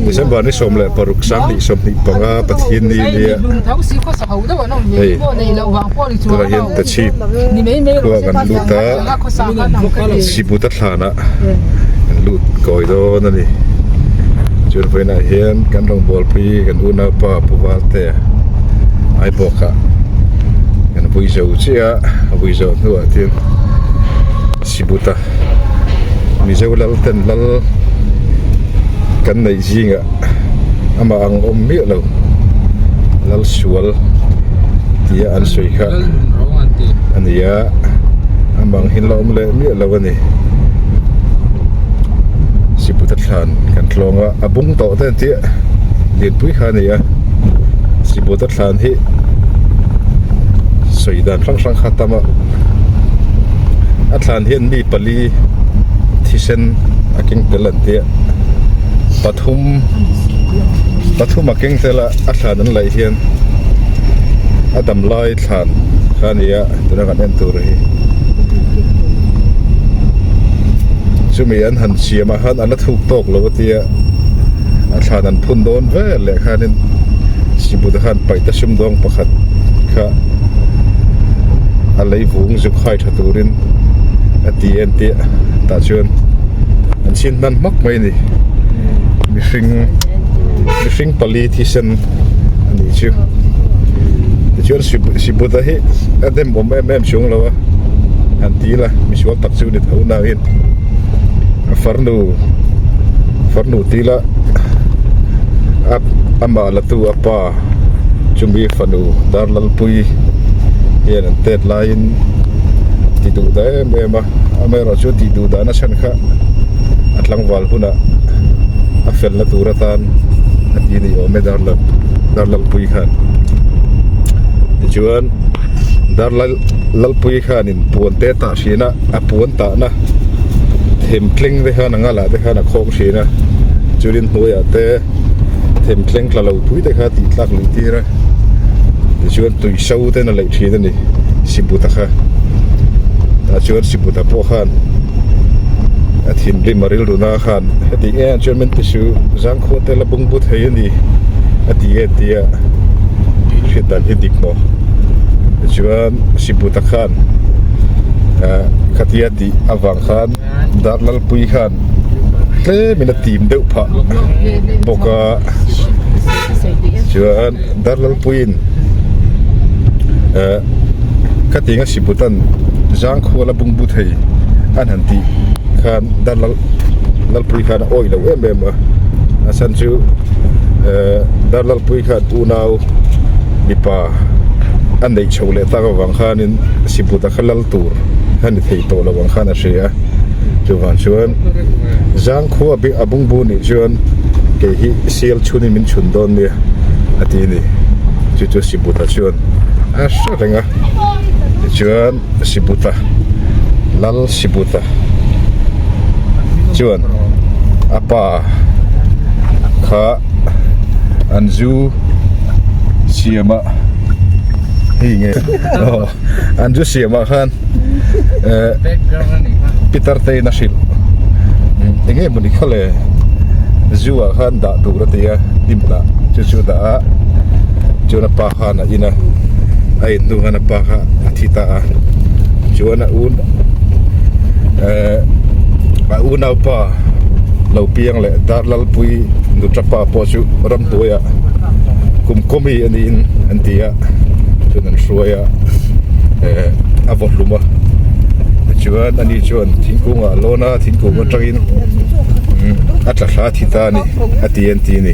December ni 16 2025 Pathian ni nia hei tunah hian tachhip khua kan lut a Sibuta thlanah kan lut kawi dawn a ni chuan vawiinah hian kan rawngbawlpui kan unaupa Pu Valtea Aibawkah kan vui zo chiah a a vui zawh hnuah chuan Sibuta Mizo lal ten lal kan neih zingah amah ang awm miah lo lal sual tia an sawi kha a ni a amah ang hi la awm leh miah lo a ni Sibuta thlan kan tlawng a a bung tawh te an tih a lianpui kha a ni a Sibuta thlan hi sawi dan hrang hrang kha a tam a. A thlan hian mi pali thisen a keng tel an tia pathum pathum a keng tel a a thlan an laih hian a dam lai thlan kha a ni a tuna kan en tur hi chumi an han siam ah khan a la thuk tawk lo a tia a thlan an phun dawn vel leh khanin sibuta khan paihte sumdawng pakhat kha. a lei vung zuk hai tha turin a ti en tih tah chuan an chhin hman hmak mai a ni mihring mihring pali thisen a nih chu tichuan sibuta hi a dem awm em em chuang lo a han ti ila misual tak chu ni tho nangin a farnu farnu ti ila a amah la tu a pa. Chumi fanu Darlalpuii hian an tet laiin ti duh ta em em a, amaherawhchu tih duh dahna chhan kha a tlangval hunah a felna tur atan a ti ni awm e Darlal Darlalpuii khan. Tichuan Darlalpuii khanin puan te tah thin a, a puan tahna themtleng te khan a ngalah te khan a khawng thin a, chuanin hnuaiah te. Themtleng tla lo pui te kha tih tlak luih tir a tichuan tui so ten a leih thin a ni Sibuta kha tah chuan Sibuta pawh khan a thinrim a rilru na khan heti nge ang chuan min ti su zangkhua te la bungbu thei a ni a ti nge tia hriat dan hi dik maw tichuan Sibuta khan ah khatia tih avang khan Darlalpui khan. Tlemin a tim deuh phah bawk a chuan Darlalpuiin eh khatiang a siputan zangkhual a bungbu thei an han tih khan Darlal Lalpui khan a awih lo em em a a chhan chu eh Darlalpui khan unau mipa a neih chho leh tak avang khanin siputa kha lal tur a ni thei tawh lo ang khan a hria a. Chuvang chuan zangkhua bik a bungbu nih chuan kei hi sial chhunin min chhun dawn nia a ti a ni. Chu chu Sibuta chuan a hre reng a. Tichuan Sibuta, Lal Sibuta chuan a pa kha an zu siam a hei nge aw an zu siam ah khan. eh pitar te in a hrilh eng nge mawni kha le zu ah khan dah tur a ti a hnim hnah chu chu a dah a chuan a pa khan a in a a in hnu khan a pa kha a thi ta a chuan a un eh a unaupa lo piang leh Darlalpui nuṭapa pawh chu ramhnuaiah kum kawmi a niin an ti a chuan an hruai a. eh a vaw hlum a tichuan ani chuan thingkung ah a lawn a thingkung atangin a tla thla a thi ta a ni a ti an ti a ni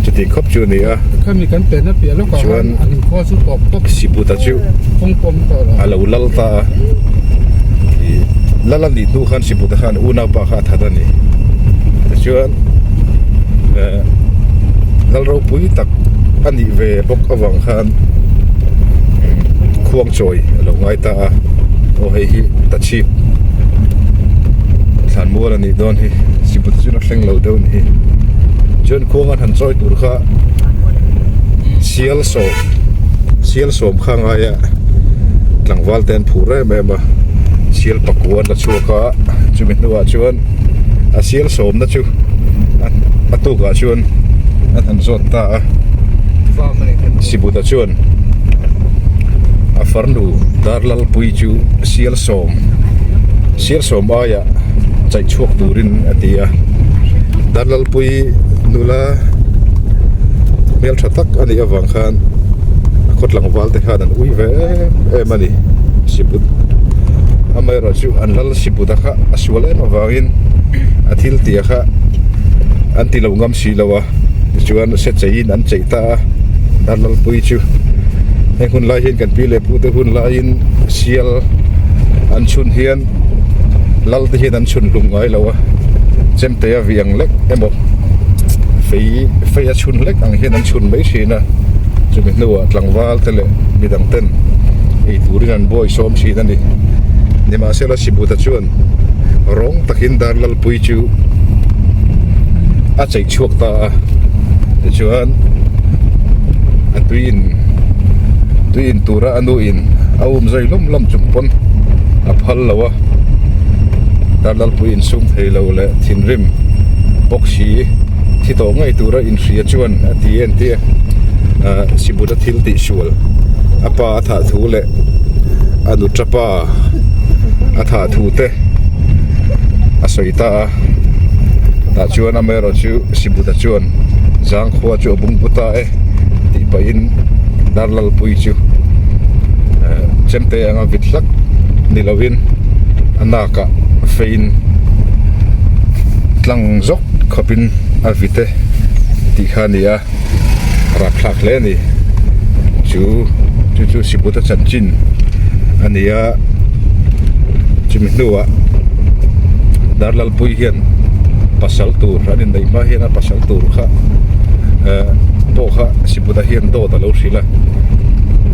chutiang khawp chu a ni a Khami kan pen a piah lawkah chuan khan an inkhua chu tawp tawp Sibuta chu kawng pawm tawh lo. a lo lal ta a ih lal a nih hnu khan Sibuta khan unaupa kha a that a ni tichuan eh lal ropui tak a nih ve bawk avang khan. Khuang chawi a lo ngai ta a aw hei hi tachhip thlan mual a nih dawn hi siput chu a thleng lo deuh a ni hi chuan khuang an han chawi tur kha sial sawm sial sawm kha a ngai a tlangval te an phur em em a sial pakua an la chhuak a chumi hnuah chuan a sial sawmna chu. A tukah chuan an han zawt ta a, Sibuta chuan a farnu Darlalpuii chu sial sawm sial sawm aia chaih chhuak turin a ti a, Darlalpuii nula hmeltha tak a nih avang khan a khaw tlangval te khan an ui ve em em a ni Sibut amaherawhchu an lal Sibuta kha a sual em avangin a thil tia kha an ti lo ngam si lo a tichuan se cheiin an cheih ta a Darlalpuii chu heng hun lai hian kan pi leh pu te hun laiin sial an chhun hian lal te hian an chhun hlum ngai lo a chemte a vi ang lek emaw fei fei a chhun lek ang hian an chhun mai thin a chumi hnuah tlangval te leh midang ten ei turin an buai sawm thin a ni nimahsela Sibuta chuan rawng takin Darlalpuii chu a cheih chhuak ta a tichuan a tui in tui in tura a nu in a um zui lawm lawm chung pawn a phal lo a Darlalpuii insum thei lo leh thinrim bawk si thi tawh ngei tura inhria chuan a ti en tia ah Sibuta thil tih sual a pa a thah thu leh a nu tapa a thah thu te a sawi ta a tah chuan amaherawhchu Sibuta chuan zangkhua chu a bung bu ta e tih pahin Darlalpuii chu eh chemte anga vit hlak ni lovin a nakah feiin tlang zawk khawpin a vit e tih kha a ni a rapthlak hle a ni chu chu chu Sibuta chanchin a ni a chumi hnuah Darlalpuii hian pasal tur an inneih hma hian a pasal tur kha eh pawh kha Sibuta hian dawt a lo hrilh a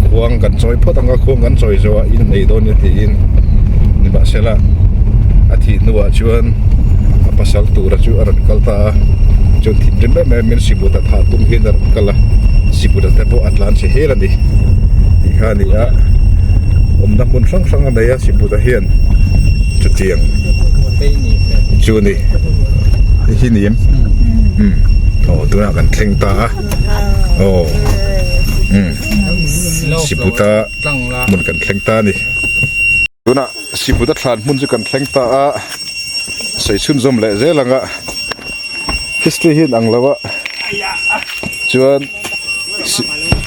khuang kan chawi phawt ang a khuang kan chawi zawh a innei dawn nia tiin nimahsela a thih hnuah chuan a pasal tura chu a rawn kal ta a chuan thinrim em em in Sibuta thah tum hian a rawn kal a Sibuta te pawh a tlan chhe hel a ni tih kha a ni a awmna hmun hrang hrang a nei a Sibuta hian chutiang chu a ni hei hi ni em umm aw tunah kan thleng ta a aw umm Sibuta hmun kan thleng ta a ni tunah Sibuta thlan hmun chu kan thleng ta a sawi chhunzawm leh zel ang a history hi an ang lo a chuan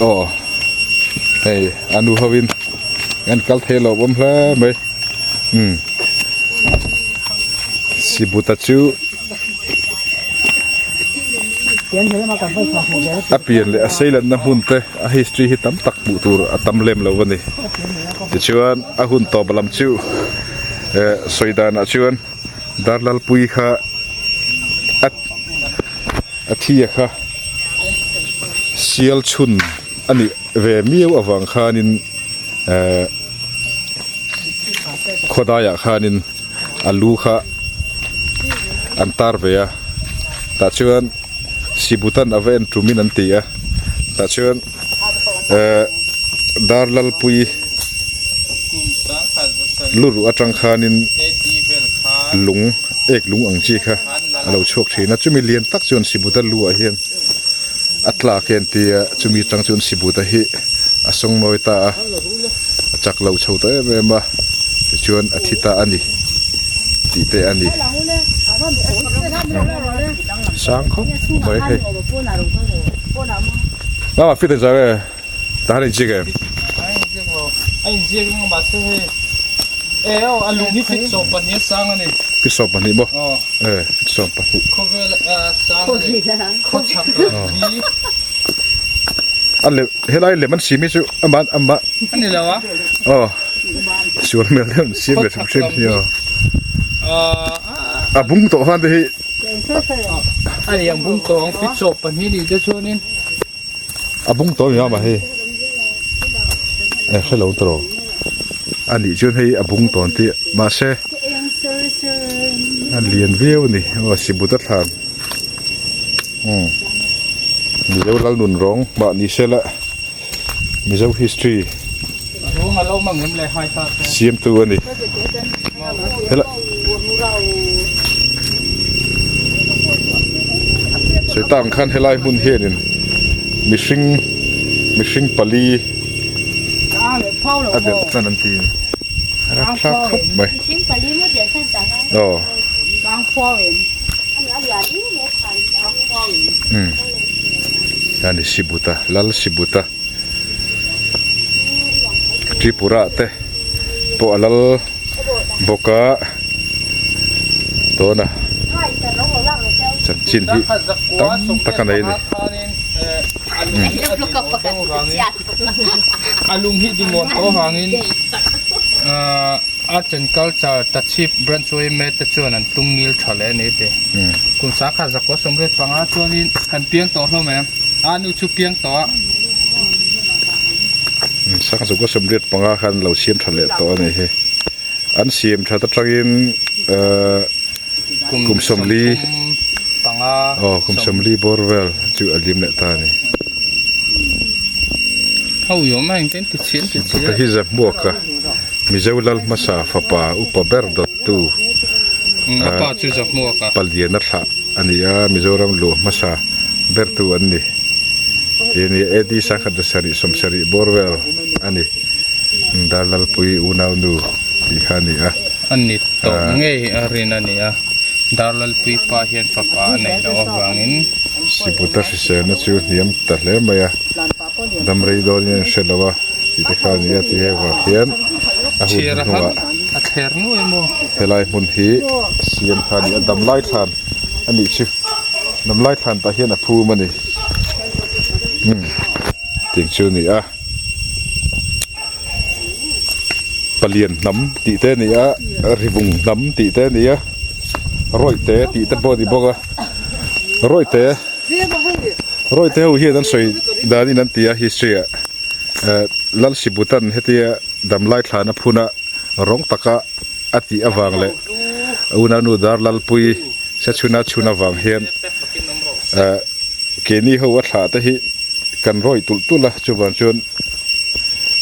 aw hei a nu ho in an kal thei lo awm hle mai umm Sibuta chu a pian leh a sei lanna hmun te a history hi tam tak hmuh tur a tam lem lo a ni tichuan a hun tawp lam chu eh sawi danah chuan Darlalpuii kha a a thi a kha sial chhun a nih ve miau avang khanin eh khawdaiah khanin a lu kha an tar ve a tah chuan Sibutan a va en tumin an ti a tah chuan eh Darlalpuii lu ruh atang khanin lung ek lung ang chi kha a lo chhuak thin a chumi lian tak chuan Sibuta lu ah hian a tlak hi an ti a chumi atang chuan Sibuta hi a sawng mawi ta a a chak lo chho ta em em a tichuan a thi ta a ni tih te a ni sang khawp mai hei a fit ang e tah hian inziak em a inziak ang mahse hei e aw a lung hi fit 12 sang a ni fit 12 maw e fit 12 khawvel sang a ni khawchhak lam hi a lem helai lem an siam hi chu amah amah a ni lo a aw sual hmel deuh an siam ve hrim hrim hi aw a bung tawh khan te hi a ni ang bung tawh ang fit sawm pahnih ni te chuanin a bung tawh a ni a hei e hrelo tawh a nih chuan hei a bung tawh an tih mahse a lian viau a ni aw sibuta thlan. Umm Mizo lal nun rawng mah ni se la Mizo history siamtu a ni hela. ta ang khan helai hmun hianin mihring mihring pali a delh chan an ti a rapthlak khawp mai aw. Umm a ni Sibuta Lal Sibuta Tripura te pawh a lal bawk a tuna chanchin hi tam tak a nei a ni. Arts and Culture Tachhip Branch yma te chuan an tung ngil tha leh a ni ti. Kum sangkhat zakua 85 chuanin kan piang tawh hlawm em? A nu chu piang tawh a. Sangkhat zakua 85 khan lo siam tha leh tawh a ni hi. An siam that atangin kum 40 aw kum 40 bawr vel chu a lim leh ta a ni. Heta hi Zahmuaka Mizo lal hmasa fapa upa ber dawttu Paliana thlah a ni a, Mizoram luah hmasa bertu an ni tih a ni a, AD 1770 bawr vel a ni. Darlalpui unaunu tih kha a ni a. A ni tawh ngei a rin a ni a, Darlalpui pa hian fapa a neih loh avangin. Siputa hriselna chu hniam ta hle mai a, dam rei dawn in an hre lo a tih te kha a ni a tih hei vang hian a hun hnuhnungah a thler nuai maw? Helai hmun hi siam kha a ni a, damlai thlan a nih chu, damlai thlan tah hian a phum a ni umm tih chu a ni a. Palian hnam tih te a ni a, rivung hnam tih te a ni a, rawihte tih te pawh a ni bawk a, rawihte rawihte ho hian an sawi danin an ti a history ah eh Lalsibutan hetia damlai thlana phuna rawng taka a tih avang leh unanu Darlalpui Sechhuna chhun avang hian eh keini ho a thlah te hi kan rawih tulh tulh a chuvang chuan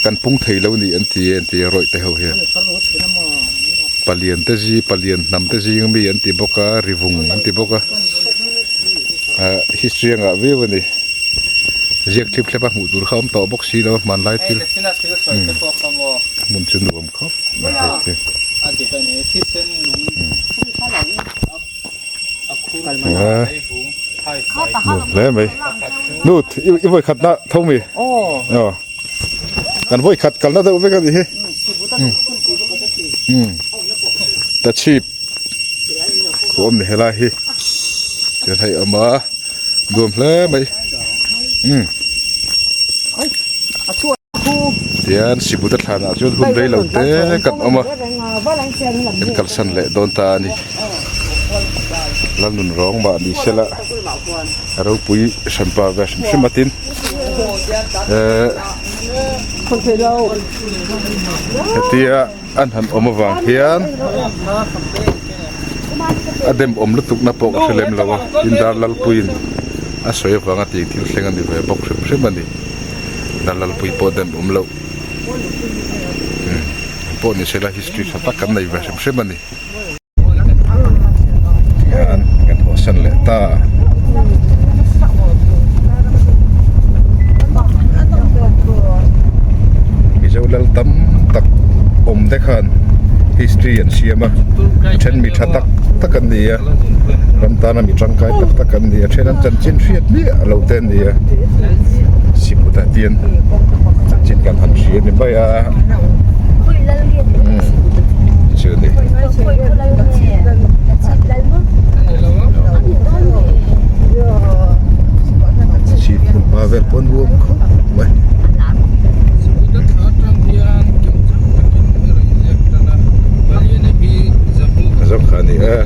kan pung thei lo ni an ti an ti a rawih te ho hian palian te zi palian hnam te zing ami an ti bawk a rivung an ti bawk a ah history a ngah viau a ni ziak thlip thlep a hmuh tur kha a awm tawh bawk si lo a hmanlai thil hmun chu nuam khawp mai hei chu. Hle mai nu i vawi khat na tho mi aw kan vawi khat kalna deuh vek a nih hi umm ta chhip khu awm ni helai hi chuan hei awm a nuam hle mai umm tihian sibuta thlanah chuan hun rei lo te kan awm a kan kalsan leh dawn ta a ni lalnun rawng mah ni sela a ropui hranpa ve hrim hrim a tin ehh hetia an han awm avang hian a dem awm lutuk na pawh ka hre lem lo a tin Darlalpuiin a sawi avanga tih thil thleng a ni ve bawk hrim hrim a ni Darlalpui pawh dem awm loh pawh ni sela history tha tak kan nei ve hrim hrim a ni. Hian kan hawsan leh ta. Mizo lal tam tak awm te khan history an siam a then mi tha tak tak an ni a ram tana mi tangkai tak tak an ni a then an chanchin hriat miah lo te an ni a Siputa tian chanchin kan han hria ni mai a. Chu ni. Chhip hmun hma vel pawn ruam khawp mai. Zawk kha a ni e.